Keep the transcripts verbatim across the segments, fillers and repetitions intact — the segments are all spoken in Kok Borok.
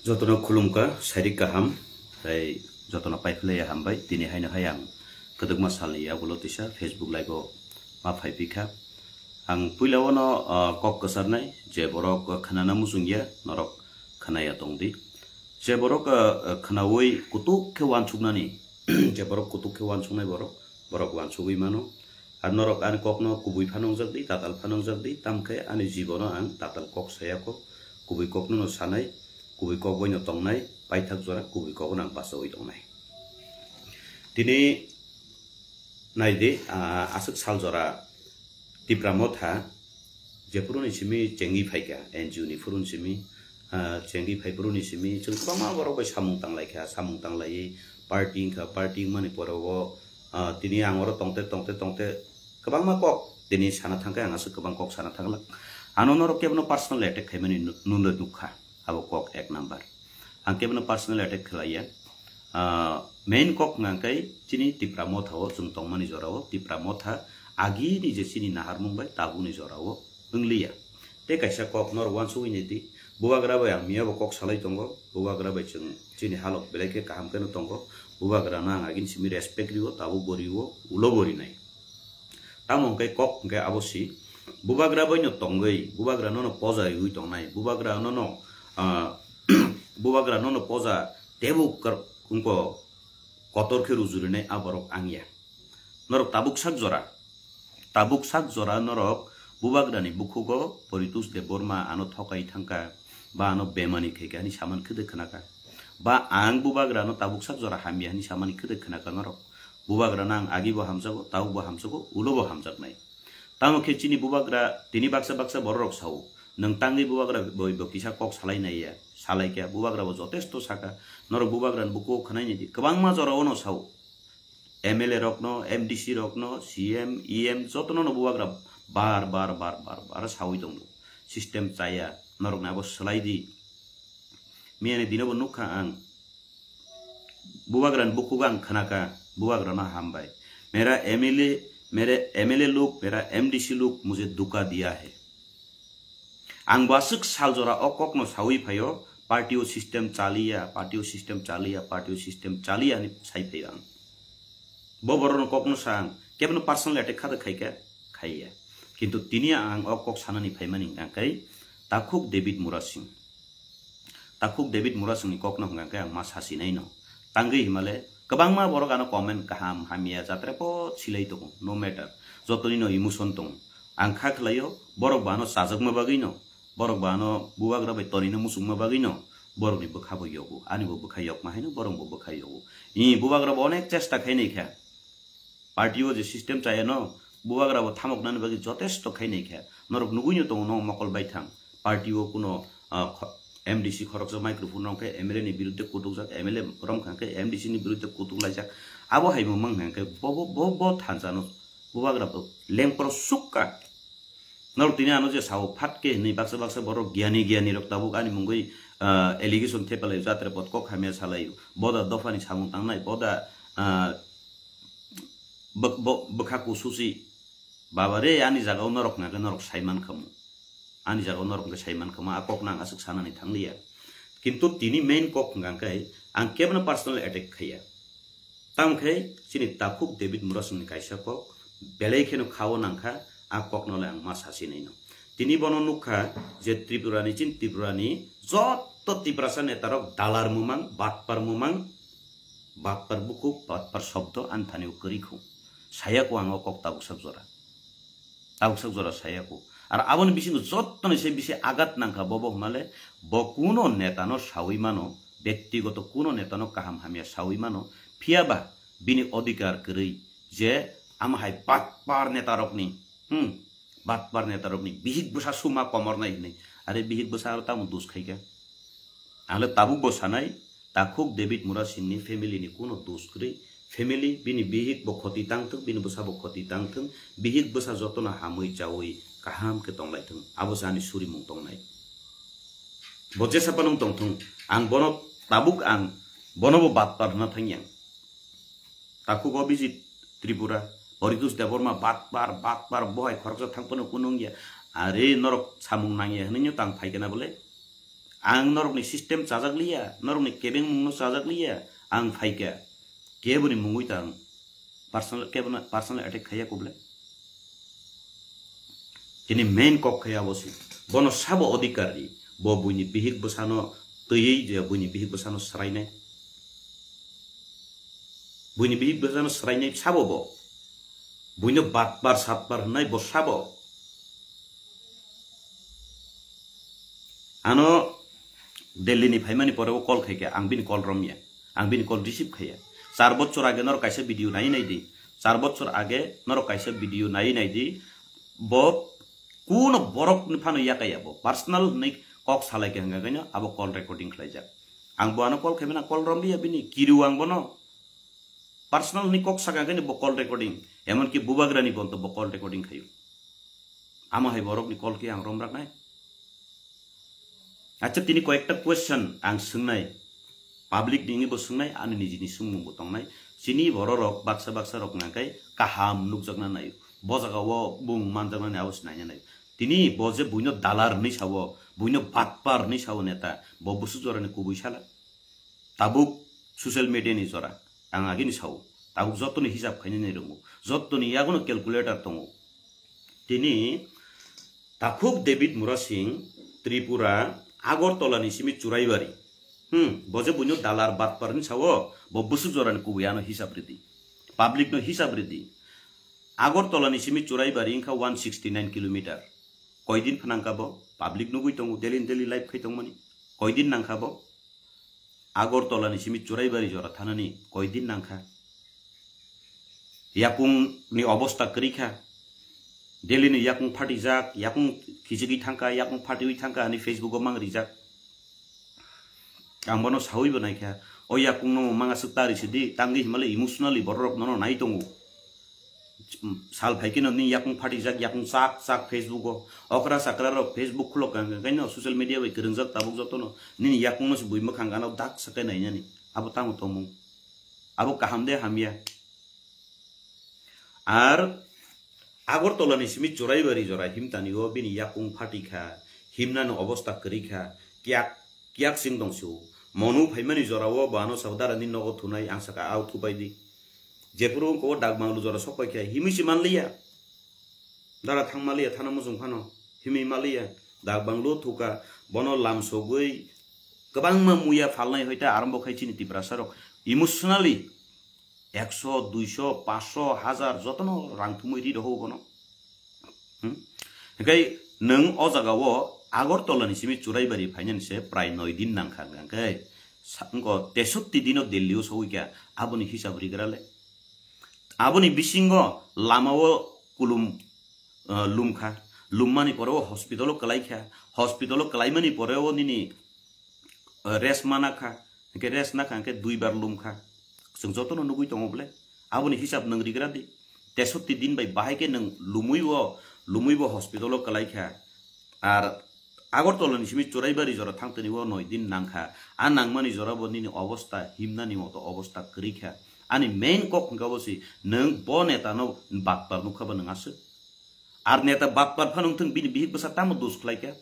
Jotono khulumkha, sairik kaham, tei jotono paiphlaiya hambai. Tini haino hai ang kwdwkma salni yagulo tisa Facebook live-o ma phaipikha. Ang puilao no, ah, kok kwcharnai, je borok khnana muchungya, norok khnaya tongdi. Je borok, ah, khnaui kutuk khe uansuknani, je borok kutuk khe uansuknai borok, borok uansugui mano. Ar norok ani kokno kubui phano wngjak di, tatal phano wngjak di, tamkhe ani jibono ang tatal kok saya kho, kubui kokno no sanai, kubui kok bai no tongnai, paithak jora kubui kokno ang bachaui tongnai. Tini nai di, ah, aswk sal jora Tipra Motha, jephuru ni simi chengwi phaikha, N G O ni phuru ni simi, ah, chengwi phai phuru ni simi, chwng kwbangma borok bai samung tanglaikha, samung tanglaiwi party wngkha, party wngmani pore o, ah, tini ang oro tongte, tongte, tongte, kwbangma kok tini sana thangkhe, ang aswk kwbang kok sana thangla. Ano norok kebono personal attack khaimani nu-, nunwi nukha, abo kok ek number. Ang kebono personal attack khlaiya. Ah, main kok hwnkha khe chini Tipra Motha o chwng tongmani jora o, Tipra Motha agini je chini naharmung bai tabukni jora o wngliya. Tei kaisa kok norok uansugui nai di, Bubagra bai ang miyabo kok salai tongo, Bubagra bai chwng chini halok belai khe kaham kheno tongo, Bubagrano ang agini simi respect rio, tabuk bo rio, ulo bo rinai. Tamo hwnkhe kok hwnkhe abo si, Bubagra bai no tongwi, Bubagra nono poja riui tongnai, Bubagra nono, ah, Bubagra nono poja tebuk kar-, wngkho kotor khe rujurinai a borok wngya. Norok tabuk sak jora, tabuk sak jora norok Bubagrani bukhugo Poritos Debbarma ano thokai thangkha, ba ano bemani khaikha hwnwi samani khwdwk khnakha. Ba ang Bubagrano tabuk sak jora hamya hwnwi samani khwdwk khnakha norok. Bubagrano ang agibo hamjago, tabukbo hamjago, ulobo hamjaknai. Tamo khe chini Bubagra tini baksa baksa bororok sao, nwng tangwi Bubagra bai bo kisa kok salai naiya, salaikha, Bubagra bo jotesto sakha, norok Bubagrani bukhugo khwnai nai di, kwbangma jorao no sao. M L A rokno, M D C rokno, C M, E M jotono no Bubagra bar bar bar bar bar saui tongo. System chaya, norokni abo swlai di. Miyani dino bo nukha ang. Bubagrani bukhugo ang khnakha, Bubagrano hambai. Mera M L A, mere M L A log, mera M D C log mujhe dhuka diya hai. Ang bo aswk sal jora o kokno saui phaio, party o system chaliya, party o system chaliya, party o system chaliya hwnwi sai phaio ang. Bo borokno kokno sa ang, kebono personal attack kha da khaikha, khaiya. Kintu tini ang o kok sanani phaimani hwnkha khe takhuk David Murasing. Takhuk David Murasingni kokno hwnkha khe ang ma sasinaino. Tangwi himale kwbangma borok ano comment kaham hamya jatra pot silai tongo, no matter. Jotoni no emotion tongo. Ang kha khlaio, borok bo ano chajakma bagwi no, borok bo ano Bubagra bai tonina muchungma bagwi no, borokni bwkha bo yogo, ani bo bwkha yokma haino borok bo bwkha yogo. I Bubagra bo onek chesta khainai kha. Party o je system chayano, Bubagra bo thamoknani bagwi jotesto khainai kha. Norok nugui no tongo, no mokol baithang. Party o kuno, ah, kho-, M D C khoroksa microphone rok khe M L A ni birudde kutukjak, M L A rom kha khe M D C ni birudde kutuk laijak. Abo hai bo mang hang khe bo, bo, bo, bo thansa no Bubagra bo lengpro sukka. Norok tini ano je sao phat khe hinwi baksa baksa borok giyani giyani rok tabuk ani mungwi, ah, allegation thepalai jatre pot kok hamya salai. Boda dophani samung tangnai, boda, ah, bwk-, bo-, bwkha kususi. Baba re, ani jaga o norok hwnkha khe norok sai man khamu. Ani jaga o norok hwnkhe sai man khamu. A kok no ang aswk sanani thangliya. Kintu tini main kok hwnkha khe ang kebono personal attack khaiya. Tamo khe chini takhuk David Murasingni kaisa kok belai kheno khao nangkha, a kokno le ang ma sasi naino. Tini bono nukha je Tripura ni, chini Tripura ni joto Tiprasa neta rok dalar mumang, batpar mumang, batpar bukhuk, batpar shobdo ani thani o kwrwi khu. Saya kho ang o kok tabuk sak jora. Tabuk sak jora saya kho. Ar aboni bisingo jottoni se bisi agat nangkha bobo hwnmale, bo kuno netano saui mano, bektigoto kuno netano kaham hamya saui mano, phiyaba bini odhikar kwrwi je ama hai batpar netarokni, hmm, batpar netarokni bihik bwsa suma komornai hwnwi. Are bihik bwsa aro tamo dos khaikha? Ang le tabuk bo sanai, takhuk David Murasingni family ni kuno dos kwrwi. Family, bini bihik bo khoti tang thung, bini bwsa bo khoti tang thung, bihik bwsa jotono hamwi chaui kaham khe tong lai thung. Abo se ani surimung tongnai. Bo jesa phano wng tong thung, ang bono tabuk ang bono bo batpar hwnna thang yang. Takhuk Abhijit Tripura, Poritos Debbarma batpar, batpar, bo hai khoroksa thang phano kunu wng ya. Are norok samung nang ya hwnwi no tang phai khe na bole? Ang norokni system chajak liya, norokni kebengmungno chajak liya, ang phaikha. Keboni mungwi ta ang personal, kebono personal attack khaiya kuble. Chini main kok khaiya bo se. Bono sabo odhikar di. Bo buini bihik bwsano twiwi je buini bihik bwsano swrainai. Buini bihik bwsano swrainai sabo bo. Buino batpar satpar hwnai bo sabo. Ano Delhi ni phaimani pore o call khaikha, ang bini call romya, ang bini call receive khaiya. Char bochor age norok kaisa video nai nai di, char bochor age norok kaisa video nai nai di, bo kuno borok ni phano yakaya bo personal hwnwi kok salai kha hwnka kaino abo call recording khlaijak. Ang bo ano call khaimani call romliya bini, kiriw ang bono. Personal ni kok saka khe bo call recording, emon ki bubagra ni bonto bo call recording khayo. Amo hai borok ni call ki ang rom raknai. Acha tini koyekta question ang swngnai, public ni bo swngnai, ani nijini swngmung bo tongnai. Chini borok rok baksa baksa rok nangkai kaham nukjakna nayo. Bo jaga o bung manjaknani abo se naina nayo. Tini bo je buino dalar hinwi sao, buino batpar hinwi sao neta, bo busu jorani kubui sala. Tabuk social media ni jora, ang agini sao, tabuk jotoni hisab khainani rongo, jotoni yagono calculator tongo. Tini takhuk David Murasing, Tripura, Agartala ni simi Churaibari. Hmm, bo je buino dalar batpar ni sao, bo busu jorani kubui ano hisab ridi. Public no hisab ridi. Agartala ni simi Churaibari wngkha one sixty nine kilometer. Koidin phanangkha bo, public nugui tongo, daily daily live khai tongmani. Koidin nangkha bo? Agartala ni simi Churaibari jora thanani koidin nangkha. Yakung ni obosta kwrwi kha. Delhi ni yakung phatijak, yakung khichigwi thangkha, yakung phatiwi thangkha, ani Facebook o mang rijak. Ang bono sawi bo naikha, o yakung no mang aswk tari sidi, tangwi himale emotionally borok nono nai tongo. Sal phai khe no nini yakung phatijak, yakung chak chak Facebook o. Okra chakra rok Facebook khulok kang kang kaino social media bai kwrwngjak tabuk jotono. Nini yakung no se bui mwkhang gana dak sakai nainani. Abo tamo tongmung. Abo kaham de hamya. Ar Agartala ni simi Churaibari jora himtani o bini yakung phatikha, himnani obosta kwrwikha, kiyak kiyak sing tong sio. Monu phaimani jora o bo ano sabo dara ni nogo thunai ang saka ao thupai di. Jephuru wngkha o dak banglu jora sok paikha himwi se manliya. Dara thang maliya thana muchung phano himwi maliya. Dak banglu thuka bono lam sogwi kwbangma muya phalnai hoita arambo khai chini Tiprasa rok emotionally ekso, duiso, paso, hajar jotono rang thumwi ri rohor bono. Hmm? Hinkhe nwng o jaga o Agartala ni simi Churaibari phainani se prai noi din nangkha hwnkhe sa-, wngkha tesotti dino Delhi o sogwi kha, aboni hisab rigra le. Aboni bisingo lama o kulum, eh, lumkha, lummani pore o hospital o kwlaikha, hospital o kwlaimani pore o nini rest mana kha, hwnkhe rest na kha, hwnkhe duibar lum kha. Chwng jotono nugwi tongo bole. Aboni hisab nwng rigra di. Tesotti din bai bahai khe nwng lumwi bo, lumwi bo hospital o kwlai kha. Ar Agartala ni simi Churaibari jora thangtoni o noi din nang kha. A nangmani jora bo nini obosta himnani moto obosta kwrwi kha. Ani main kok hwnkha bo si nwng bo neta no batpar nukha ba nwng aswk. Ar neta batpar phano wngthung bini bihik bwsa tamo dos khlai kha.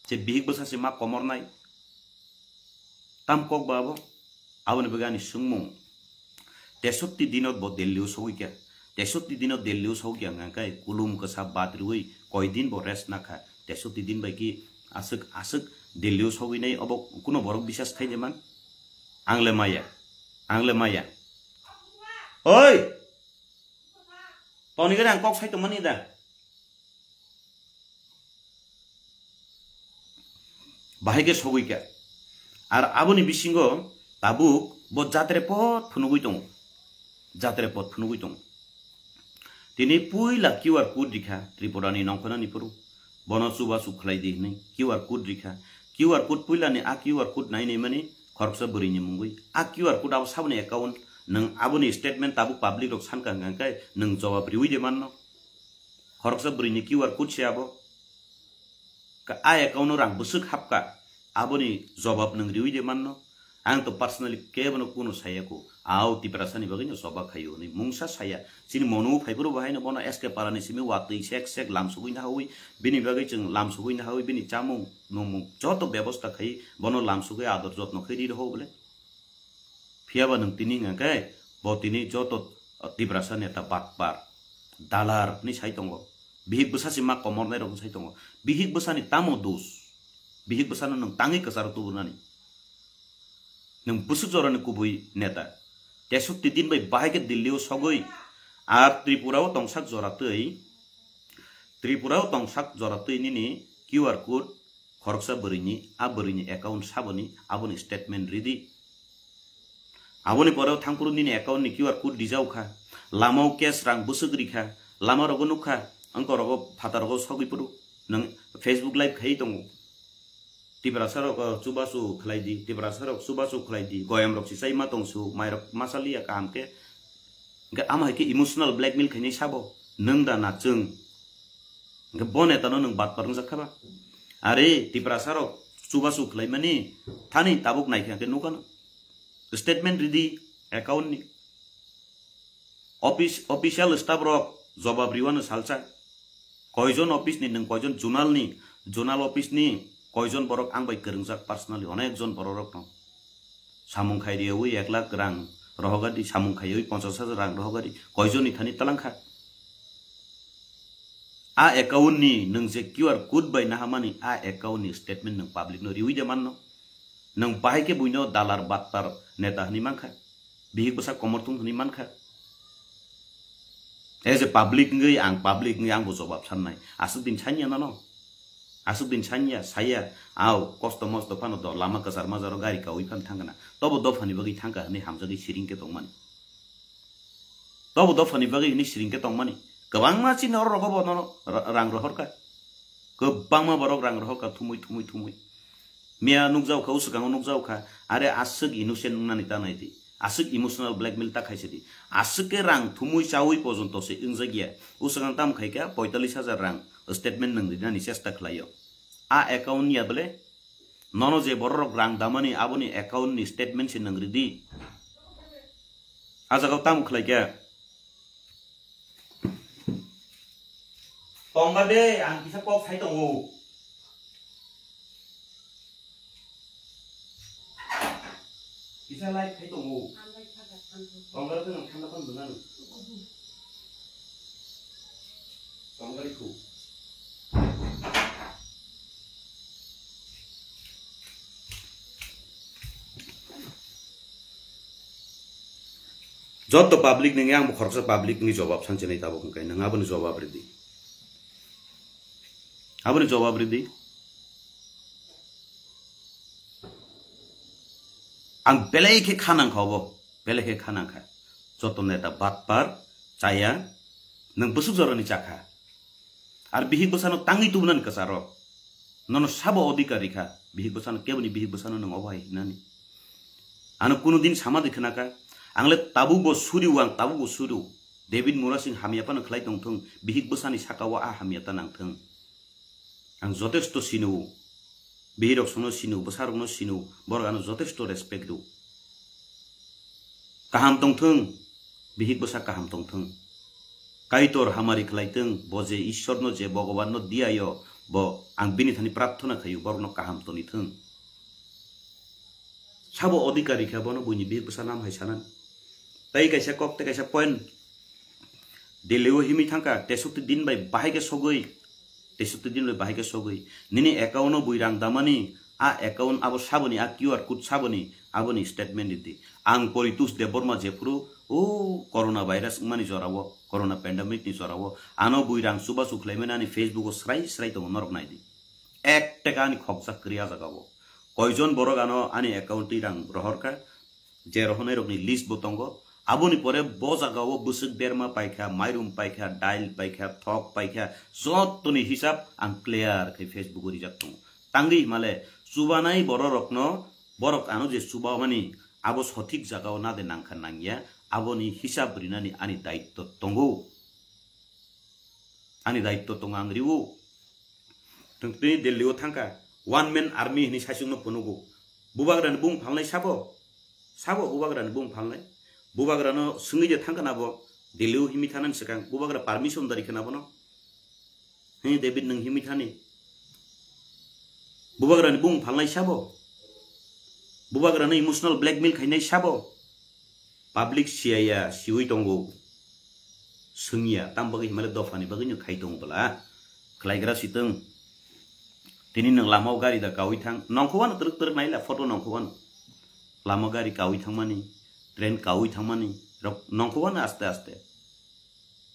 Je bihik bwsa se ma komornai. Tam kok ba abo? Aboni bagwi ani swngmung. Tesotti dino bo Delhi o sogwi kha. Tesotti dino Delhi o sogwi kha hwnkha khe kulum kwsa bat rwui koi din bo rest na kha. Tesotti din bai ki aswk aswk Delhi o sogwi nai obo kuno borok bisas khai de man. Ang le maya. Ang le maya. Oi! Toni gani ang kok sai tongmani da. Bahai khe sogwi kha. Ar aboni bisingo tabuk bo jatre pot phunugwi tongo. Jatre pot phunugwi tongo. Tini puila Q R code rikha Tripura ni nongkhornani phuru. Bono chubachu khlai di hwnwi Q R code rikha. Q R code puilani a Q R code nai nai mani khoroksa bwrwini mungwi. A Q R code abo saboni account, nwng aboni statement tabuk public rok sankha hwnkha khe nwng jawab riwi de manno. Khoroksa bwrwini Q R code se abo. Ka-, a account o rang bwswk hapkha, aboni jobab nwng riwi de manno. Ang to personally kebono kuno saya ko. Ao Tiprasani bagwi no choba khayo hwnwi mungsa saya. Chini mono phaiphuru bahai no bono S K Parani simi watwi sek sek lam sugwi nahawi. Bini bagwi chwng lam sugwi nahawi bini chamung numung joto bebosta khai bono lam sugwi ador jotno khai ri rw bole. Phiyaba nwng tini hwnka khe bo tini joto Tiprasa neta batpar, dalar hwnwi sai tongo. Bihik bwsa si ma komornai rok sai tongo. Bihik bwsani tamo dos? Bihik bwsano nwng tangwi kwcharo tubunani. Nwng bwswk jorani kubui neta. Tesukti din bai bahai khe Delhi o sogwi. Ar Tripura o tongsak jora twi, Tripura o tongsak jora twi nini Q R code khoroksa bwrwini, a bwrwini account saboni, aboni statement ridi. Aboni pore o thangphuru nini account ni Q R code rijao kha. Lama o cash rang bwswk rikha. Lama rogo nukha. Wngkor rogo phatar rogo sogwi phuru. Nwng Facebook live khai tongo. Tiprasa rok, uh, chubachu khlai di, Tiprasa rok chubachu khlai di, goyam rok si chai ma tong su, mai rok ma chaliya kaham khe. Hwnkhe ama hai khe emotional blackmail khainai sabo, nwng da na chwng. Hwnkhe bo neta no nwng batpar wngjak kha ba? Are Tiprasa rok chubachu khlai mani thani tabuk nai kha khe nukha no. Statement ridi account ni. Office, official staff rok jobab riwano salsa. Koijon office ni nwng koijon zonal ni, zonal office ni koijon borok ang bai kwrwngjak personally onek jon borok rok no. Samung khai riyawi ek lakh rang rohogadi, samung khaiwi ponchas hajar rang rohogadi, koijon ni thani talangkha. A account ni nwng je Q R code bai nahamani a account ni statement nwng public no riwi de manno. Nwng bahai khe buino dalar battar neta hwnwi mankha. Bihik bwsa komorthung hwnwi mankha. As a public wngwi ang public wngwi ang bo jobab sannai. Aswk din sanya nano. Aswk din sanya, saya, au, kosto mosto phano do, lama kwchar majaro gari kaui phan thangkana. Tobo dophani bagwi thangka hwnwi hamjagwi siring khe tongmani. Tobo dophani bagwi hwnwi siring khe tongmani. Kwbangma chini oro rogo bo nono ra-, rang rohorkha. Kwbangma borok rang rohorkha thumui, thumui, thumui. Miya nukjao kha, uswkango nukjao kha, are aswk innocent wngnani ta nai di. Aswk emotional blackmail ta khaisa di. Aswk khe rang thumui chaui pojonto se wngjak ya. Uswkang tam khai kha poitallis hajar rang statement nwng rinani chesta khlaio. A account ni ya bole? Nono je bororok rang damani aboni account ni statement se nwng ridi. A jaga o tamo khlai khe? Tongba de, ang kisa kok sai tongo. Kisa light khai tongo. Tongba de nang thanda pan dona. Tongba de khu. Joto public nini ang bo khoroksa public ni jobab sanchini tabuk hwnkhe nwng aboni jobab ridi. Aboni jobab ridi. Ang belai khe khanang kha obo, belai khe khanang kha. Joto neta batpar chaya nwng bwswk jorani chakha. Ar bihik bwsano tangwi tubunani kwcharo. Nono sabo odhikar rikha, bihik bwsano keboni bihik bwsano nwng obo hai hinani. Ano kuno din sama de khwnakha, ang le tabuk bo suriu, ang tabuk bo suriu. David Murasing hamya phano khlai tongthung, bihik bwsani saka o a hamya ta nangthung. Ang jotesto sino, bihirok sono sino, bwsarokno sino, borok ano jotesto respect rw. Kaham tongthung, bihik bwsa kaham tongthung. Kaitor hamari khlai thung, bo je Ishwarno je Bhagwanno diyayo, bo ang bini thani prarthana khaio, borokno kaham toni thung. Sabo odhikar rikha bono buini bihik bwsa nam hai sanan. Tai kaisa kok, tai kaisa point. Delhi o himwi thangkha, tesukti din bai bahai khe sogwi, tesukti din bai bahai khe sogwi. Nini account o bui rang damani, a account abo saboni, a Q R code saboni, aboni statement ridi. Ang Poritos Debbarma jephuru, o corona virus wngmani jorao, corona pandemic ni jorao, ano bui rang chubachu khlaimani ani Facebook o srai srai tongo norok naidi. Ek taka ani khokjak kwrwi a jaga o. Koijon borok ano ani account twi rang rohorkha, je rohornai rokni list bo tongo. Aboni pore bo jaga o bwswk berma paikha, mairum paikha, dail paikha, thok paikha, jottoni hisab ang clear khe Facebook o rijak tongo. Tangwi himale chubanai bororokno, borok ano je chubamani abo sothik jaga o nade nangkha nangya, aboni hisab rinani ani daitto tongo. Ani daitto tongo ang riwo. Tongtwi Delhi o thangkha, one man army hwnwi saichungno phunugo. Bubagrani bung phalnai sabo? Sabo bubagrani bung phalnai? Bubagrano swngwi de thangkha nabo, Delhi-o himwi thanani swkang bubagra permission dari khe nabono? He David, nwng himwi thani? Bubagrani bung phalnai sabo? Bubagrano emotional blackmail khainai sabo? Public siyaya, siwi tongo. Swngya, tam bagwi himale dophani bagwino khai tongo bwla. Khlaigra sitwng. Tini nwng lamao gari da kawi thang. Nongkhowano twrwk twrwk naila photo nongkhowano. Lama gari kawi thangmani, train kawi thangmani, rok nongkhowano aste aste.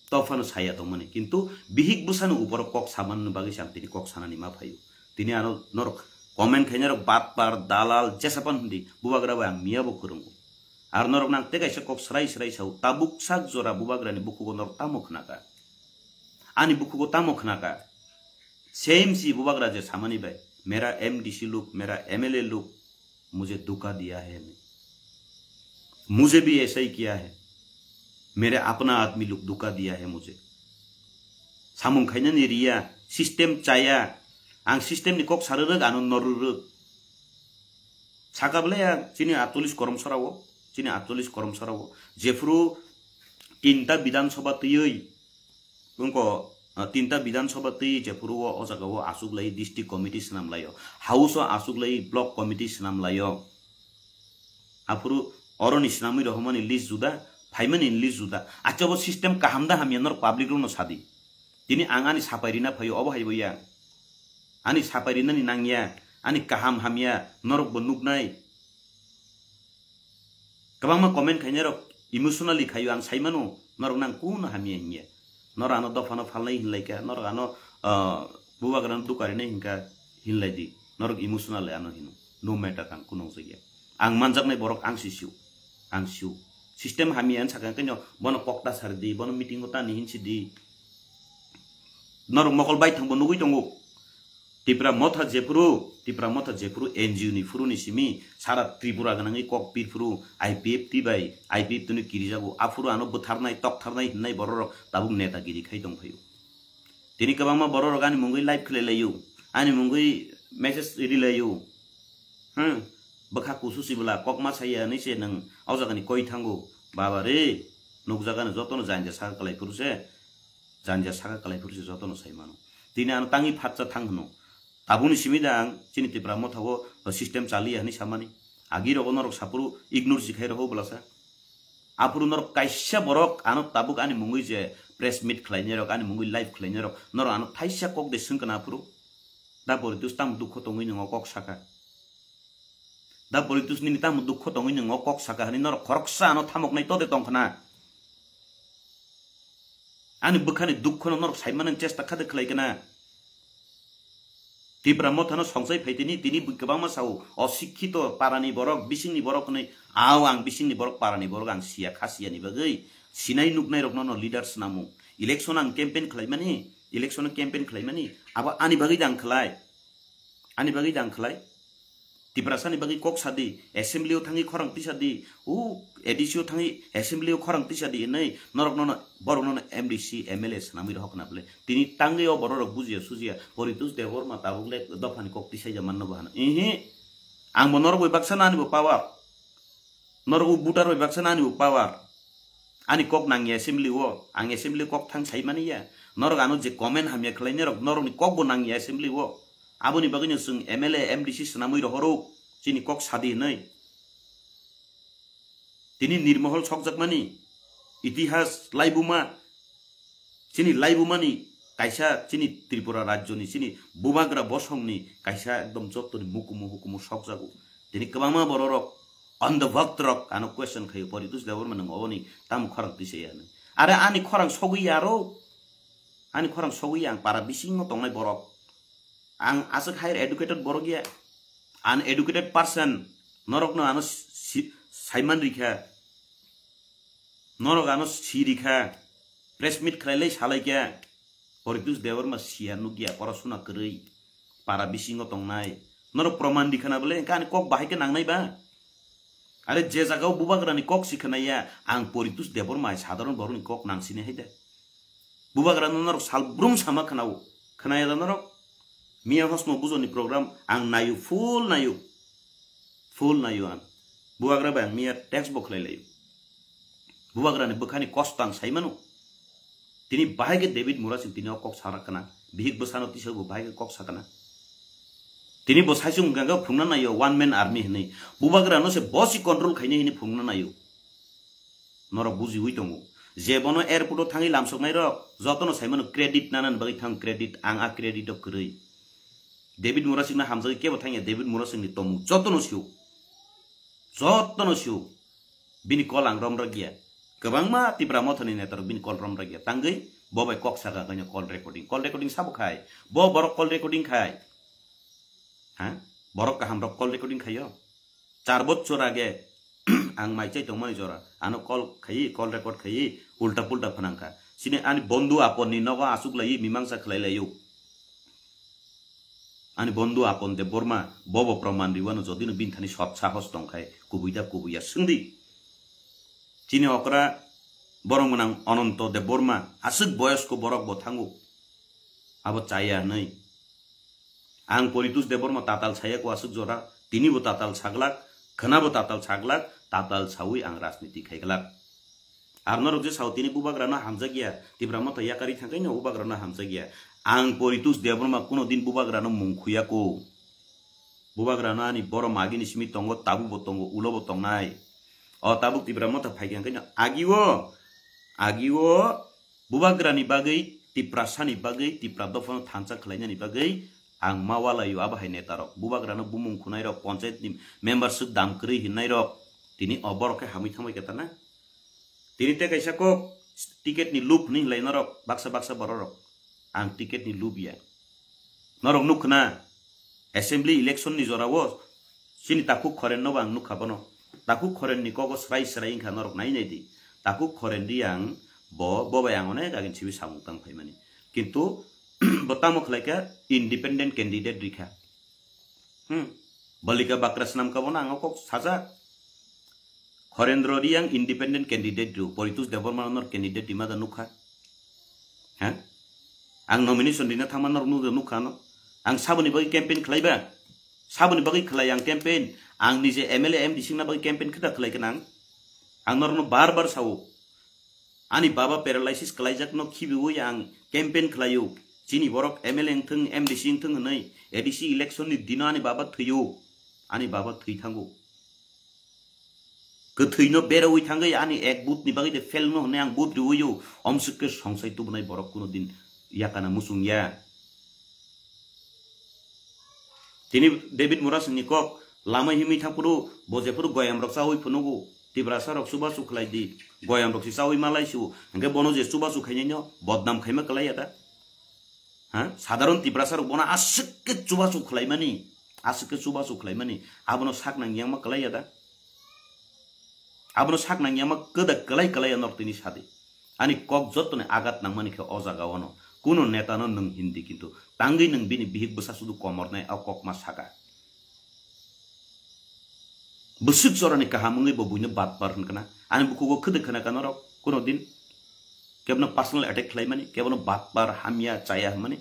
Tophano saya tongmani. Kintu bihik bwsano uporo kok samanani bagwi se ang tini kok sanani ma phaio. Tini ano norok comment khainai rok batpar, dalal, jesapan hindi, bubagra bai ang miya bo kwrwngo. Ar norok nang tei kaisa kok srai srai sao, tabuk sak jora bubagrani bukhugo norok tamo khnaka? Ani bukhugo tamo khnaka? Same si bubagra je samani bai, mera M D C luk, mera M L A luk, mujhe dhuka diya hai ne. Mujhe bhi aisa hi kiya hai. Mere apna admi luk dhuka diya hai mujhe. Samung khainani riya, system chaya, ang system ni kok sarwrwk, ano norwrwk. Saka bwle ya, chini atolish korom sorao, chini atolish korom sorao. Jephuru tinta Bidhan Sabha twiwi, wngko, ah, tinta Bidhan Sabha twi jephuru o, o jaga o aswk lai district committee swnam laio. House o aswk lai block committee swnam laio. Aphuru oroni swnamwi rohormani list juda, phaimani list juda. Acha bo system kaham da hamya norok public rokno sadi. Tini ang ani sapai rina phaio, obo hai bo ya. Ani sapai rinani nangya, ani kaham hamya, norok bo nuknai. Kwbangma comment khainai rok emotionally khaio, ang saimano, norok nang kuno hamya hinya. Norok ano dophano phalnai hinlaika, norok ano, ah, bubagrano dukarinai hinka hinlai di. Norok emotionally ano hino. No matter, ang kuno wngjakya. Ang manjaknai borok ang si sio. Ang sio. System hamya hinwi sakha khe no, bono kokta sar di, bono meeting o tani hinsi di. Norok mokol bai thangbo nugwi tongo. Tipra Motha jephuru, Tipra Motha jephuru N G O ni phuru ni simi sara Tripura gwnangwi kok pirphuru I P F T bai, I P F T ni kirijago, aphuru ano bwtharnai, toktharnai hinnai bororok tabuk netagiri khai tongphaio. Tini kwbangma bororok ani mungwi live khlai laio, ani mungwi message ri laio. Hmm, bwkha kusu sibwla kokma saya hinwi se nwng o jagani koi thango. Baba re, nukjagano jotono janja saka kwlai phuru se. Janja saka kwlai phuru se jotono sai mano. Tini ano tangwi phatsa thang hwno. Tabukni simi da ang chini Tipra Motha o system chaliya hinwi samani. Agi rogo norok saphuru ignore si khai rogo bwlasa. Aphuru norok kaisa borok ano tabuk ani mungwi je press meet khlainai rok, ani mungwi live khlainai rok, norok ano thaisa kok de swngkana aphuru. Da Boritus tamo dukho tongwi nwngo kok saka. Da Boritus nini tamo dukho tongwi nwngo kok saka hinwi norok khoroksa ano thamoknai tode tongkhana. Ani bwkhani dukhono norok saimani chesta khade khlai kana. Tipra Mothano songchai phaitini, tini bui kwbangma sao, osikkito parani borok, bisingni borok hwnwi, ao ang bisingni borok, parani borok ang siya, kha siyani bagwi sinai nuknai rokno no leader swnamung. Election ang campaign khlaimani, election campaign khlaimani, abo ani bagwi da ang khlai. Ani bagwi da ang khlai. Tiprasani bagwi kok sadi, assembly o thangwi khorang tisa di, o A D C o thangwi assembly o khorang tisa di hinwi norok nono, borok nono M D C, M L A swnamwi rohor khna bwle. Tini tangwi o borok rok bujiya sujiya, Poritus Debbarma tabuk le dophani kok tisaija manno bo hano. Ihi, ang bo norok bai baksa no ani bo power. Norok bo voter bai baksa no ani bo power. Ani kok nangya assembly o, ang assembly o kok thang sai mani ya. Norok ano je comment hamya khlai norok, norokni kok bo nangya assembly o. Aboni bagwino chwng M L A, M D C swnamwi rohoro, chini kok sadi hinwi. Tini nirmohol sokjakmani, itihas laibuma, chini laibumani kaisa chini Tripura rajyoni, chini bubagra bosongni kaisa ekdom jottoni mukumu hukumu sokjago. Tini kwbangma bororok, on the vote rok ano question khaio, Poritus Debbarma nwng oboni tamo khorang tisa ya hinwi. Are ani khorang sogwi ya aro, ani khorang sogwi ya, ang para bisingo tongnai borok. Ang aswk higher educated borok ya, uneducated person, norokno ano si-, saiman rikha, norok ano si rikha, press meet khlai lai salai kha, Poritus Debbarma siya nukya, porosuna kwrwi, para bisingo tongnai, norok proman rikha na bole, hwnkhe ani kok bahai khe nangnai ba? Are je jagao bubagrani kok si khwnai ya, ang Poritus Debbarma hai sadharon borokni kok nang sini hai de. Bubagrano norok sal brum sama khwnao. Khwnaya da norok? Miya hosno bujoni program ang nayo, full nayo. Full naio ang. Bubagra bai ang miya text bo khlai laio. Bubagra ni bwkhani kosto ang sai mano. Tini bahai khe David Murasing tini o kok sarak kana. Bihik bwsano tisa bo bahai khe kok sakana. Tini bo saisung hwnkha khe phungna naio one man army hinwi. Bubagra no se bosi control khaini hinwi phungna naio. Norok bujiwi tongo. Je bono airport o thangwi lamsoknai rok, jotono sai mano credit nanani bagwi thang credit, ang a credit o kwrwi. David Murasing no hamjagwi kebo thangya, David Murasing ni tomung jotono sio. Jotono sio. Bini call ang romrok ya. Kwbangma Tipra Mothani netarok bini call romrok ya. Tangwi bo bai kok saka kanya call recording. Call recording sabo khai. Bo borok call recording khai. Ha? Borok kaham rok call recording khaio. Char bochor age ang mai chai tongmani jora. Ano call khai, call record khai, ulta pulta phanangkha. Sini ani bondhu apon ni nogo asuk lai mimangsa khlai laio. Ani bondhu Apon Debbarma bobo proman riwano jodino bini thani sot sahos tongkhai kubui da kubui ya swngdi. Chini okra borok gwnang Ananto Debbarma aswk boyosko borok bo thango. Abo chaya hwnwi. Ang Poritus Debbarma tatal saya ko aswk jora, tini bo tatal saglak, khwna bo tatal saglak, tatal sawi ang rajniti khaiglak. Ar norok je sao tini bubagrano hamjakya, Tipra Motha yakari thangkaino bubagrano hamjakya. Ang Poritus Debbarma kuno din bubagrano mung khuyako. Bubagrano ani borom agini simi tongo, tabu bo tongo, ulo bo tongnai. O tabuk Tipra Motha phaikha hwnkhe agio, agio bubagrani bagwi, Tiprasani bagwi, Tipra dophano thansa khlainani bagwi ang ma walaio abo hai netarok. Bubagrano bumung khunairok, ponchayatni member swk dam kwrwi hinnairok tini o borok khe hamwi thangbai khe tana. Tini tei kaisa kok ticket ni lub hinwi hinlai norok baksa baksa bororok. Ang ticket ni lub ya. Norok nukha na assembly election ni jora o chini Takhuk Khoren no bo ang nukha bono. Takhuk Khoren ni kogo srai srai wngkha norok nai nai di. Takhuk Khoren Reang bo, bo bai ang onek agini simi samung tang phaimani. Kintu bo tamo khlai kha independent candidate rikha. Hmm. Balika bakra swnam ka bono ang kok sajak. Horendro Reang independent candidate rw, Poritus Debbarma nor candidate rima da nukha. Ha? Ang nomination rina thangma nor nukha no. Ang saboni bagwi campaign khlaiba. Saboni bagwi khlai ang campaign. Ang nije M L A M D C na bagwi campaign kheda khlai kanang. Ang norno bar bar sao. Ani baba paralysis khlaijakno khibiwi ang campaign khlaio. Chini borok M L A wngthung, M D C wngthung hwnwi A D C election ni dino ani baba thwio. Ani baba thwi thango. Kwthwino berawi thangwi ani ek booth ni bagwi de fail no hwnwi ang booth riwio. Omswk khe songsai tubunai borok kuno din yakana muchung ya. Tini David Murasing ni kok lama himwi thangphuru bo jephuru goyam rok chawi phunugo, Tiprasa rok chubachu khlai di, goyam rok se chawi malai su, hwnkhe bono je chubachu khainai no bodnam khaima kwlai ya da? Ha? Sadharon Tiprasa rok bono aswk khe chubachu khlaimani, aswk khe chubachu khlaimani, abono sak nang yang ma kwlai ya da? Abono sak nang yang ma kwda kwlai kwlai ya norok tini sadi. Ani kok jottoni agat nangmani khe o jaga ono. Kuno neta no nwng hindi kintu tangwi nwng bini bihik bwsa sudu komornai o kok ma saka. Bwswk jorani kaham wngwi bo buino batpar hwnkha na. Ani bukhugo khwdwk khna ka norok kuno din. Kebono personal attack khlaimani, kebono batpar hamya chaya hwnmani.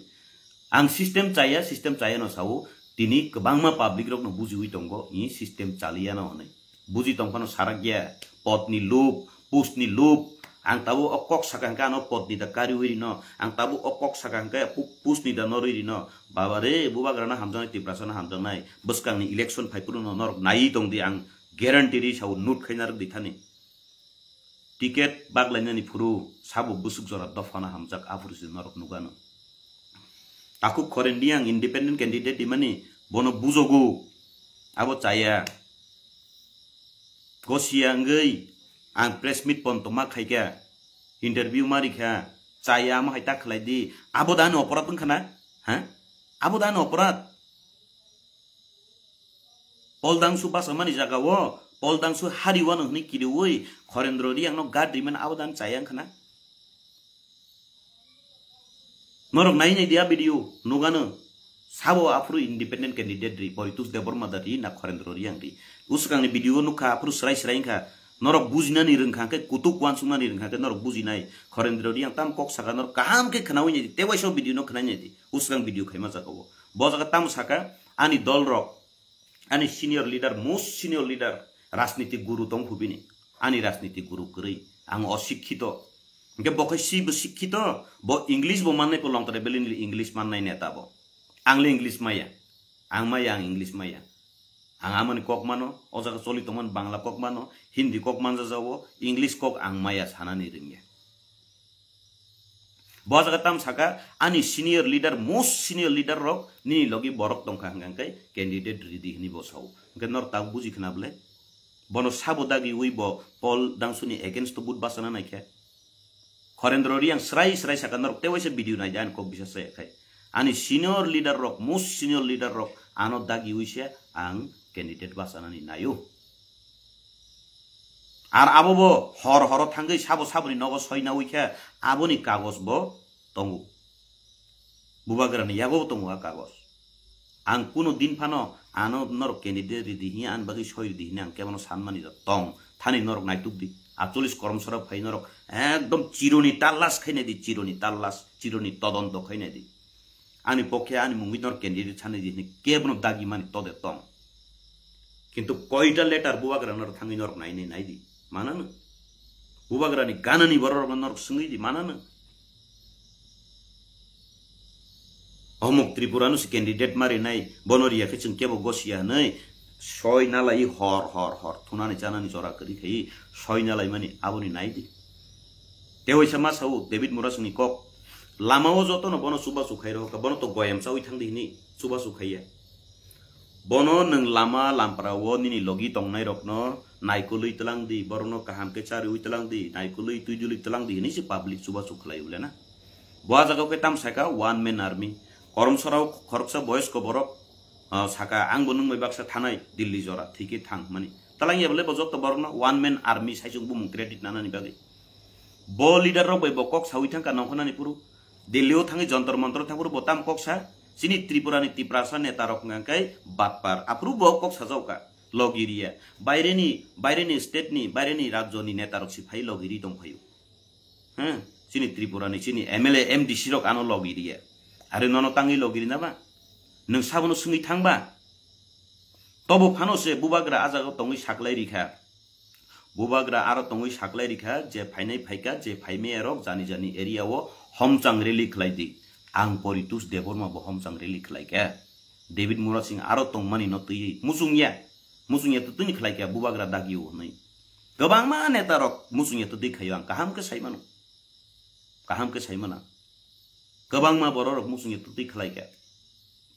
Ang system chaya, system chaya no sao, tini kwbangma public rok no bujiwi tongo, i system chaliya no hwnwi. Buji tongphano sarak ya, pod ni lub, post ni lub, ang tabuk o kok saka hwnkhe ano pod ni da kariwi rino, ang tabuk o kok saka hwnkhe pu-, post ni da norwi rino. Baba re, bubagra no hamjaknai, Tiprasa no hamjaknai, bwskang ni election phaiphuru no norok naiwi tong di, ang guarantee ri sao, note khai narwk di thani. Ticket baglainani phuru sabo bwswk jora dophano hamjak aphuru se norok nukgano. Takhuk Khoren Reang independent candidate rimani bono bujogo. Abo chaya. Gosiya wngwi ang press meet ponto ma khaikha. Interview ma rikha. Chaya amo hai ta khlai di. Abo da ani oporad wngkha na? Ha? Abo da ani oporad? Poldangsu basa mani jaga o, Poldangsu hari wano hwnwi kiriwi, Khorendro Riyang no guard rimani abo dan chaya wngkha na? Norok nai nai dia video, nugano. Sabo aphuru independent candidate ri, Poritus Debbarma da ri, na Khorendro Riyang ri. Usukang ni video nukha, aphuru srai srai wngkha. Norok bujinani rwngkha khe, kutuk wansuknani rwngkha khe, norok bujinai. Khorendro Riyang tam kok saka, norok kaham khe khnawi nai di, tei waisa video no khnai nai di. Usukang video khaima jaga o. Bo jaga tamo saka, ani dol rok. Ani senior leader, most senior leader, rajniti guru tong phubini. Ani rajniti guru kwrwi. Ang osikkito. Hingke bo khai si bo sikkito, bo English bo mannai po longtare belini English mannai neta bo. Ang le English maya. Ang maya, ang English maya. Ang amani kok mano, o jaga choli tongmani Bangla kok mano, Hindi kok manjajao, English kok ang maya sanani rwngya. Bo jaga tam saka, ani senior leader, most senior leader rok nini logi borok tongkha hwnkha hwnkhe candidate ridi hwnwi bo sao. Hwnkhe nor tabuk buji khna bwle? Bono sabo dagi ui bo Paul Dangsuni against to vote bachana naikhe. Khorendro Riang srai srai saka norok tewaisa video naidi ani kok bisa saya khai. Ani senior leader rok, most senior leader rok ano dagi uise ang candidate bachanani naio. Ar abo bo hor horo thangwi sabo saboni nogo soina uikha aboni kagos bo tongo. Bubagrani yago tongo a kagos. Ang kuno din phano ano norok candidate ridi hiya ani bagwi soi ridi hini ang kebono sanmani rok tong. Thani norok naituk di. Atcholis koromsora phai norok ekdom chironi talas khainai di, chironi talas, chironi todonto khainai di. Ani pokhe ani mungwi norok candidate sanai di hini kebono dagi mani tode tong. Kintu koita letter bubagra norok thangwi norok nainai naidi. Manano? Bubagrani ganani bororokno norok swngwi di, manano? Omuk Tripura no se candidate mari nai, bono riya khe chwng kebo gosiya hwnwi soi nalai hor hor hor thunani chanani jora kwrwi khai soi nalai mani aboni nai di. Tewaisa ma sao David Murasingni kok, lama o joto no bono chubachu khai rohor kha, bono to goyam chawi thang di hini chubachu khaiya. Bono nwng lama lampra o nini logi tongnai rokno naikolwi tlang di, borokno kaham khe chariwi tlang di, naikolwi twidulwi tlang di hini se public chubachu khlai ule na. Bo a jaga khe tam saka one man army. Koromsora o khoroksa boyosko borok, ah, saka ang bo nwng bai baksa thanai Delhi jora thike thang mani. Talang ya bole bo joto borokno one man army sai chwng bumung credit nanani bagwi. Bo leader rok bai bo kok sawi thangkha nongkhornani phuru. Delhi o thangwi Jantar Mantar thang phuru bo tam kok sa. Chini Tripura ni Tiprasa neta rok hwnkha khe batpar. Aphuru bo kok sajao kha. Logi riya. Baire ni, baire ni state ni, baire ni rajyo ni neta rok si phai logi ri tong phaio. Huh? Chini Tripura ni, chini M L A, M D C rok ano logi riya. Are nono tangwi logi rina ba? Nwng sabono swngwi thang ba? Tobo phano se bubagra a jaga tongwi saklai rikha. Bubagra aro tongwi saklai rikha je phainai phaikha, je phaimaya rok jani jani area o homchang rally khlai di. Ang Poritus Debbarma bo homchang rally khlai kha. David Murasing aro tongmani no twiwi muchungya. Muchungya to twini khlai kha bubagra dagi o hwnwi. Kwbangma neta rok muchungya to twi khaio ang kaham khe sai mano. Kaham khe sai mano. Kwbangma borok rok muchungya to twi khlai kha.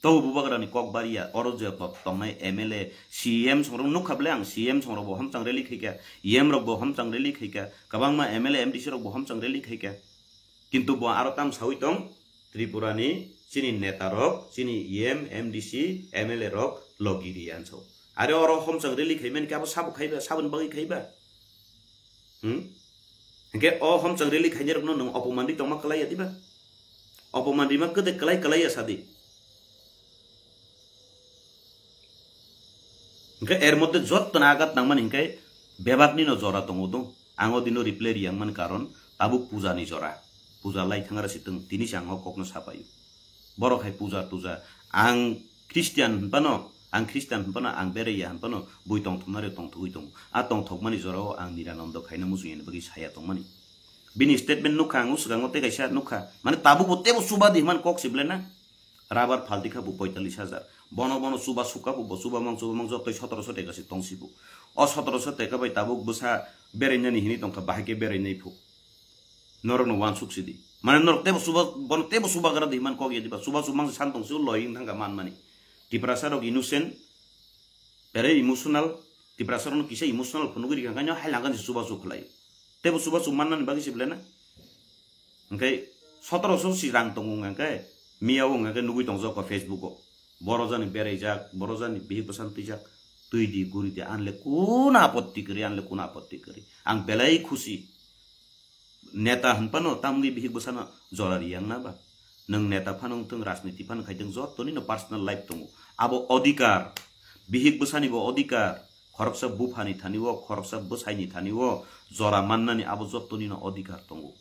Tobo bubagrani kok bariya, oro je to-, tongnai M L A, C M songrok nukha bole ang, C M songrok bo homchang rally khaikha, E M rok bo homchang rally khaikha, kwbangma M L A, M D C rok bo homchang rally khaikha. Kintu bo aro tam sawi tong, Tripura ni chini neta rok, chini E M, M D C, M L A rok logi ri ansao. Are oro homchang rally khaimani khe abo sabo khaiba, saboni bagwi khaiba? Hmm? Hingke o homchang rally khainai rokno nwng opoman ri tongma kwlai ya diba? Opoman rima kwdwi kwlai kwlai ya sadi. Hingke er moddhe jottoni agat nangmani hingke bebakni no jora tongo do. Ang o dino reply riyang mani karon tabuk puja ni jora. Puja lai thangara sitwng tini se ang o kokno sapaio. Borok hai puja tuja. Ang Christian hinphano, ang Christian hinphano, ang beraiya hinphano, bui tongthoknare tongthogwi tongo. A tongthokmani jorao ang Nirananda khaina muchungya bagwi saya tongmani. Bini statement nukha ang o swkango tei kaisa nukha. Mane tabukbo tebo chuba di himani kok se belai na. Rabar phalti kha bo poitallis hajar. Bono bono chuba sukha bo, bo chuba mang chuba mang jotoi sotoroso teka se tongsi bo. O sotoroso teka bai tabuk bwsa berainani hinwi tongkha, bahai khe berainai phu. Norokno wansuk sidi. Mane norok tebo suba, bono tebo subagra di himani kok ya diba. Suba suk mangsa san tong sio loi wng thangkha manmani. Tiprasa rok innocent, very emotional. Tiprasa rokno kisa emotional phunugwi rikha, khaino hai langkani suba suk khlai. Tebo suba suk mannani bagwi se belai na. Hingke sotoroso si rang tongo hingke, miya o hingke nugwi tongjak o Facebook o. Boro jani beraijak, boro jani bihik bwsano twijak. Twi di, guri di, anle kuna apotti kwrwi, anle kuna apotti kwrwi. Ang belai khusi. Neta hinphano tamni bihik bwsano jora riyang na ba? Nwng neta phano wngthung, rajniti phano khaithung, jotoni no personal life tongo. Abo odhikar, bihik bwsani bo odhikar, khoroksa buphani thani o, khoroksa bwsaini thani o jora mannani abo jotoni no odhikar tongo.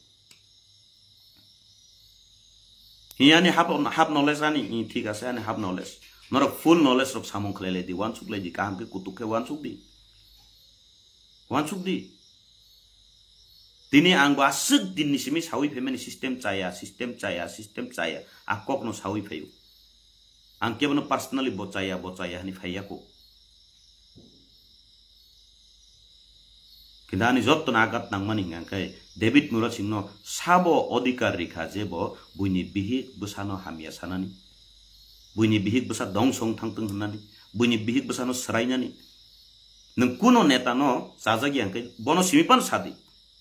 Hi ani half, half knowledge ani, i, thik ase, ani half knowledge. Norok full knowledge rok samung khlai lai di, wansuk lai di, kaham khe kutuk khe wansuk di. Wansuk di. Tini ang bo aswk din ni simi sawi phaimani system chaya, system chaya, system chaya. A kok no sawi phaio. Ang kebono personally bo chaya, bo chaya hani phaiya ko. Kintu ani jotto no agat nangmani hwnka khe David Murasing no sabo odhikar rikha je bo buini bihik bwsano hamya sanani. Buini bihik bwsa dongso wng thangtwng hwnani. Buini bihik bwsano swrainani. Nwng kuno neta no chajak ya hwnkhe bono simi phano sadi.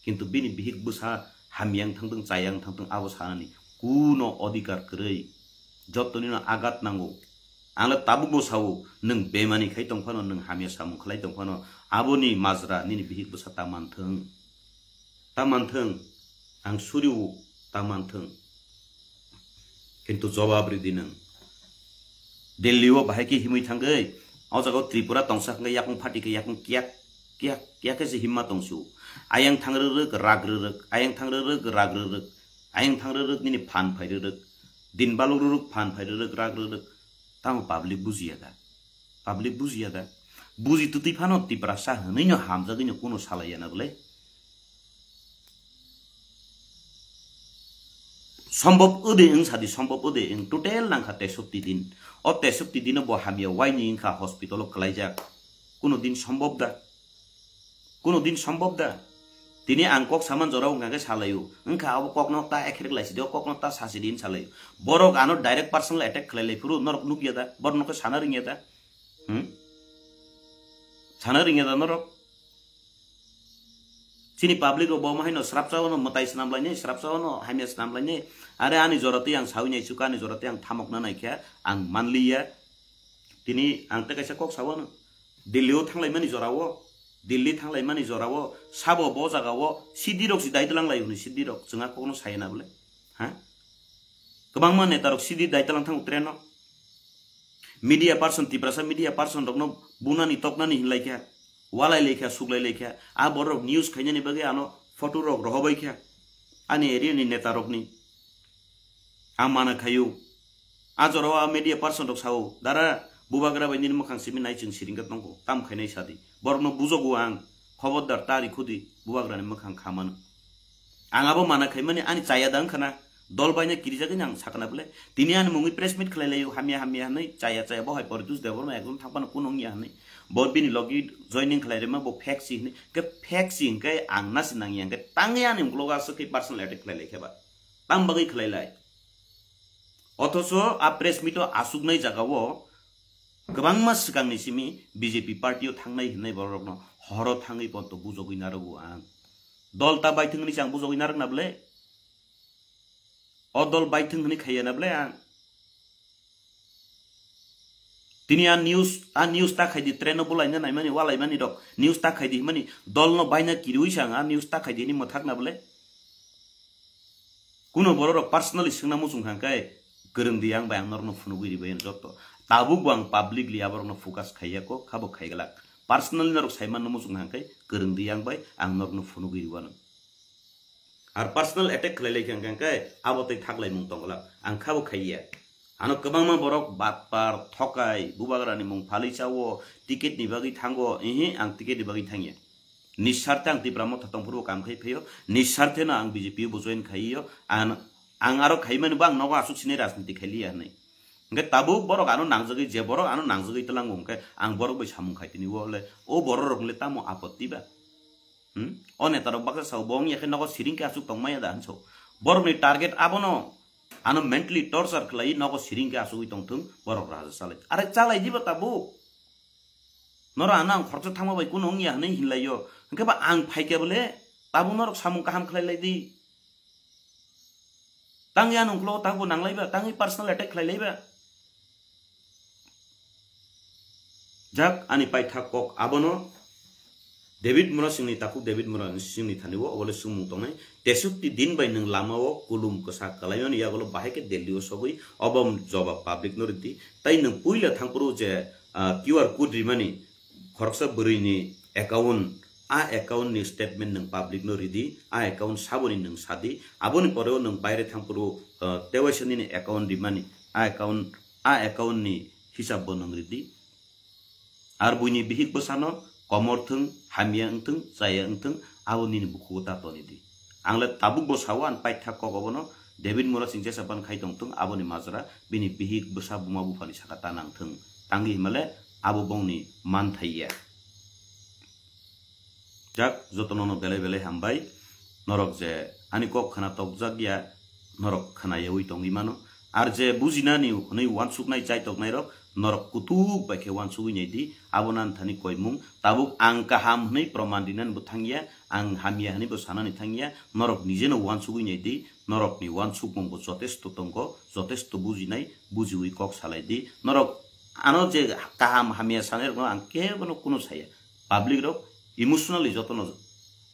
Kintu bini bihik bwsa hamya wng thangtwng, chaya wng thangtwng abo sanani kuno odhikar kwrwi. Jottoni no agat nango. Ang le tabuk bo sao, nwng bemani khai tong phano, nwng hamya samung khlai tong phano, aboni majra nini bihik bwsa ta manthwng. Ta manthwng, ang suriwo ta manthwng. Kintu jobab ridi nwng. Delhi o bahai khe himwi thangwi, o jaga o Tripura tongsa hwnkhe yakung phati khe yakung kiyak, kiyak, kiyak khe se himma tongsu. Ayang thang rwrwk, rak rwrwk, ayang thang rwrwk, rak rwrwk, ayang thang rwrwk nini phan phai rwrwk, din baluk rwrwk, phan phai rwrwk, rak rwrwk. Tamo public bujiya da? Public bujiya da? Buji twtwi phano Tiprasa hwnwi no hamjagwi no kuno salaiya na bwle? Sombhob ode wng sadi, sombhob ode wng, total nangkha tesopti din. O tesopti dino bo hamya waini wngkha hospital o kwlaijak. Kuno din sombhob da? Kuno din sombhob da? Tini ang kok saman jorao hwnkha khe salaio. Wngkha abo kokno ta ekherek laisidi, o kokno ta sasidi hin salaio. Borok ano direct personal attack khlai lai phuru norok nukya da? Borok nokhe sana ringya da? Hmm? Sana ringya da norok? Chini public rok bo haino srapsa no mwtai swnam lainai, srapsa no hamya swnam lainai. Are ani jora twi ang sawi nai chuka, ani jora twi ang thamok na naikha, ang manliya. Tini ang tei kaisa kok sawano. Delhi o thanglaimani jorao, Delhi thanglaimani jorao, sabo bo jagao, sidirok si dai tlanglai hwnwi sidirok, chwngno kokno saya na bole? Ha? Kwbangma netarok sidi dai tlang thango train o. Media person, Tiprasa media person rokno bunani toknani hinlaikha, walai laikha, suklai laikha. A borok news khainani bagwi ano photo rok rohobaikha. Ani area ni netarokni. Ang mana khaio. A jorao a media person rok sao, "Dara, bubagra bai nini mwkhang simi nai chwng siring khe tongkho, tam khainai sadi. Borokno bujogo ang, khobordar ta rikhudi, bubagrani mwkhang kha mano." Ang abo mana khaimani ani chaya da wngkha na, dol baina kirijagwi ang sakna bwle. Tini ani mungwi press meet khlai laio, hamya hamya hwnwi, chaya chaya bo hai Poritus Debbarma ekdom thang phano kuno wngya hwnwi. Bo bini logi joining khlai rima bo fake si hwnwi, khe fake si hwnkhe ang nasi nangya hwnkhe tangwi ani uklogo aswk khe personal attack khlai lai khe ba. Tam bagwi khlai lai. Othocho a press meet o aswknai jagao kwbangma swkangni simi B J P party o thangnai hwnwi borokno horo thangwi ponto bujogwi narwgo ang. Dol ta baithwng hwnwi se ang bujogwi narwkna bwle? O dol baithwng hwnwi khaiya na bwle ang? Tini a news, a news ta khaidi, train o bulaina naimani, walaimani rok news ta khaidi himani, dol no baina kiriwi se ang a news ta khaidi hini mwthakna bwle? Kuno borok rok personally swngna muchung kha khe, kwrwng di ang bai, ang norokno phunugwi ribai ang jotto. Tabuk bo ang publicly aborokno focus khaiya ko, khabo khaiglak. Personally norok saimanno muchung kha khe, kwrwng di ang bai, ang norokno phunugwi riwano. Ar personal attack khlai lai kha khe, abo tei thaklaimung tongglak. Ang khabo khaiya. Ano kwbangma borok batpar, thokai, bubagrani mung phalwi chao, ticket ni bagwi thango, ehe, ang ticket ni bagwi thangya. Nisarte ang Tipra Motha tongphuru kam khai phaio, nisarte no ang B J P bo join khaiyo, ang, ang aro khaimani bo ang nogo aswk sinai rajniti khailiya hinwi. Hwnkhe tabuk borok ano nangjagwi, je borok ano nangjagwi tlango hwnkhe ang borok bai samung khai tini o le, o borok rok le tamo apotti ba? Hmm? O neta rok baksa sao bo wngya khe nogo siring khe aswk tongmaya da hinso. Borok ni target abono, ano mentally torture khlai nogo siring khe aswkwi tongthung borok raja chalai. Are chalai diba tabuk? Noro ano ang khoroksa thangma bai kuno wngya hinwi hinlaio. Hwnkhe ba ang phaikhe bole tabuk norok samung kaham khlai lai di. Tangwi ano uklogo tabuk nanglaiba, tangwi personal attack khlai laiba. Jak ani paithak kok abono David Murasingni takhuk David Murasingni thani o obole sumung tongnai. Tesukti din bai nwng lama o kulum kwsa kalaimani yagulo bahai khe Delhi o sogwi obo jobab public no rwdi. Tai nwng puila thangphuru je, ah, Q R code rimani khoroksa bwrwini account, a account ni statement nwng public no ridi, a account saboni nwng sadi, aboni pore o nwng baire thangphuru, ah, tewaisa nini account rimani, a account, a account ni hisab bo nwng ridi. Ar buini bihik bwsano komor thwng, hamya wngthwng, chaya wngthwng, abo nini bukhugo ta toni di. Ang le tabuk bo sao, ang paithak kok obono, David Murasing jesa ban khai tongthwng, aboni majra bini bihik bwsa buma buphani saka ta nangthwng. Tangwi himale abo bongni manthai ya. Jak, jotono no belai belai hambai. Norok je ani kok khna tokjak ya, norok khna yaui tongwi mano. Ar je bujinani hwnwi uansuknai chaitoknairok, norok kutuk bai khe uansugwi nai di, abo nan thani koimung. Tabuk ang kaham hwnwi proman rinani bo thangya, ang hamya hwnwi bo sanani thangya, norok nijeno uansugwi nai di, norokni uansukmung bo jotesto tongo, jotesto bujinai, bujiwi kok salai di. Norok ano je kaham hamya sanairokno ang kebono kunu saya. Public rok emotionally jotono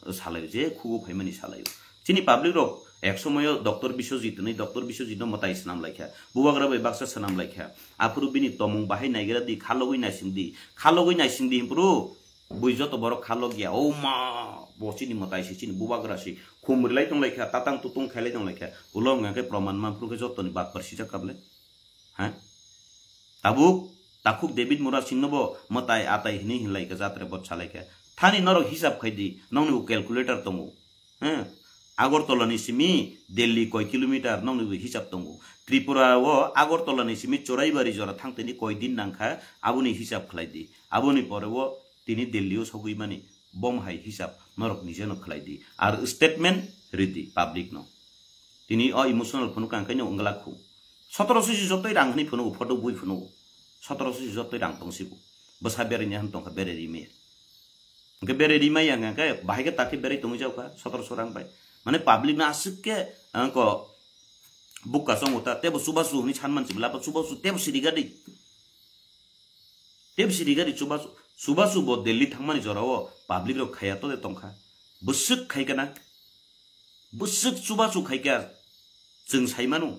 salaio, je khugo phaimani salaio. Chini public rok ek somoyo Doctor Biswajit hwnwi, Doctor Biswajit no mwtai swnam laikha, bubagra bai baksa swnam laikha. Aphuru bini tomung bahai naigra di, khalogwi naising di, khalogwi naising di, himpuru bui joto borok khalok ya. O ma, bo chini mwtai se, chini bubagra se, khum rilai tong laikha, tatang tutung khailai tong laikha. Ulo wngkha khe proman manphuru khe jotoni batpar sijak kable. Ha? Tabuk, takhuk David Murasing no bo mwtai atai hwnwi hinlai kha, jatre bot salai kha. Thani norok hisab khai di, nokni bo calculator tongo. Ha? Agartala ni simi Delhi koi kilometer nokni bo hisab tongo. Tripura o Agartala ni simi Choraibari jora thangtini koi din nangkha, aboni hisab khlai di. Aboni pore o tini Delhi o sogwi mani, bom hai hisab norok nijeno khlai di. Ar statement ridi public no. Tini o emotional phunuk ang kaino wngla khu. Sotoroso si jotoi rang hwnwi phunugo, photo bui phunugo. Sotoroso si jotoi rang tong sibo. Bwsa berai ni han tongkha, berai ri maya. Hwnkhe berai ri maya hwnkhe bahai khe takhe berai tongwi jaukha sotoroso rang bai. Mane public no aswk khe, ah, ko bukka chongo ta, tebo chubachu hwnwi sanman sibla, chubachu tebo sirigadi. Tebo sirigadi chubachu, chubachu bo Delhi thangmani jorao public rok khaya to de tongkha. Bwswk khai kana? Bwswk chubachu khaikha, chwng sai mano.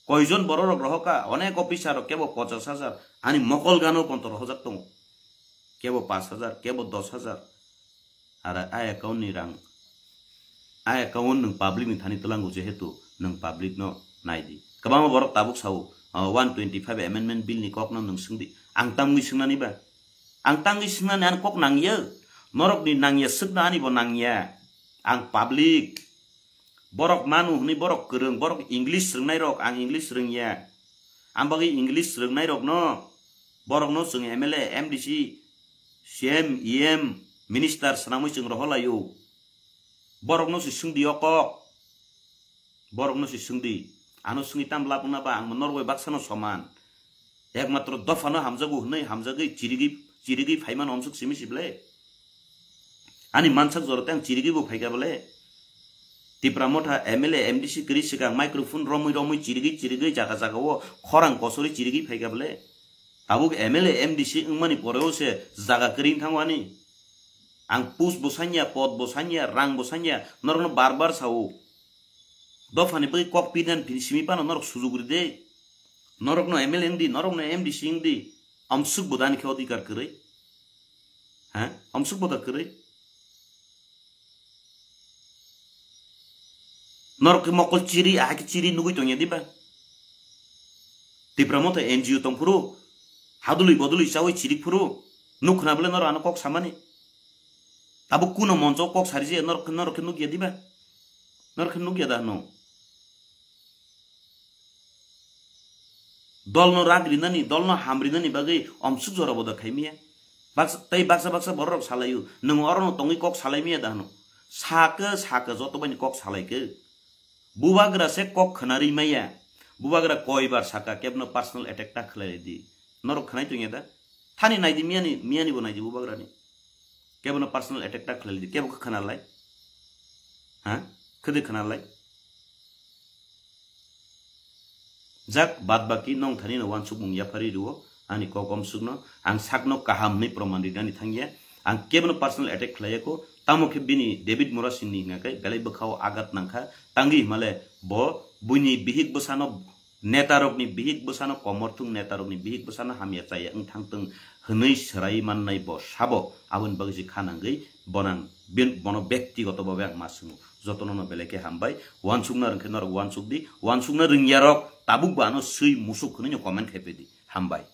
Koijon bororok rohokha, onek officer rok kebo pochas hajar, ani mokol gano ponto rohojak tongo. Kebo pas hajar, kebo dos hajar. Ara a account ni rang, a account nwng public ni thani twlango, jehetu nwng public no nai di. Kwbangma borok tabuk sao, ah, one twenty five amendment bill ni kok no nwng swng di. Ang tamwi swngnani ba? Ang tangwi swngnani ani kok nangya. Norok ni nangya swkna ani bo nangya. Ang public. Borok manu hwnwi borok kwrwng, borok English rwngnai rok, ang English rwngya. Ang bagwi English rwngnai rok no, borok no chwng M L A, M D C, C M, E M, minister swnamwi chwng rohor laio. Borok no se swngdi o kok. Borok no se swngdi. Ano swngwi tam lab wngna ba, ang norok bai baksa no soman. Ekmatro dophano hamjago hwnwi hamjagwi chirigwi, chirigwi phaimano omsuk simi sible. Ani mansak jora tei ang chirigwi bo phaikha bole. Tipra Motha M L A, M D C kwrwi swkang microphone romwi romwi chirigwi chirigwi jaga jaga o khorang kosorwi chirigwi phaikha bole. Tabuk M L A, M D C wngmani poreo se jaga kwrwi wngthango ani. Ang post bo sanya, pod bo sanya, rang bo sanya, norokno bar bar sao. Dophani bagwi kok pinan phi simi phano norok sujuk ride. Norokno M L A wngdi, norokno M D C wngdi. Amsuk bo dani khe odhikar kwrwi. Ha? Amsuk bo da kwrwi. Norok khe mokol chiri, aha khe chiri nugwi tongya diba? Tipra Motha N G O tongphuru, hadului bodului chawi chirik phuru, nuk khna bole norok ano kok samani. Tabuk kuno moncho kok sari je norok, norok khe nukya diba? Norok khe nukya da hwno? Dolno rag rinani, dolno ham rinani bagwi omsuk jora boda khai miya. Baksa, tei baksa baksa bororok salaio, nwng orono tongwi kok salai miya da hwno? Sakhe, sakhe joto baini kok salai khe. Bubagra se kok khna ri maya. Bubagra koibar saka kebno personal attack ta khlai di. Norok khnai tongya da? Thani naidi miyani, miyani bo naidi bubagrani. Kebono personal attack ta khlai di. Kebo khe khna lai? Ha? Khede khna lai? Jak, bad baki nong thani no wansukmung yaphari rwo, ani kok omsukno, ang sakno kaham hwnwi proman rinani thangya, ang kebono personal attack khlaiya kho, tamo khe bini David Murasing ni hwnga khe belai bwkhao agat nangkha, tangwi himale bo buini bihik bwsano, netarokni bihik bwsano, komorthung netarokni bihik bwsano hamya chaya wng thangtwng hwnwi swrai mannai bo sabo, aboni bagwi se kha nangwi bonang, bin-, bono bektigoto bhabe ang ma swngo. Jotono no belai khe hambai. Wansukna rwngkhe norok wansuk di. Wansukna rwngya rok tabuk bo ano swi musuk hwnwi no comment khai pedi. Hambai.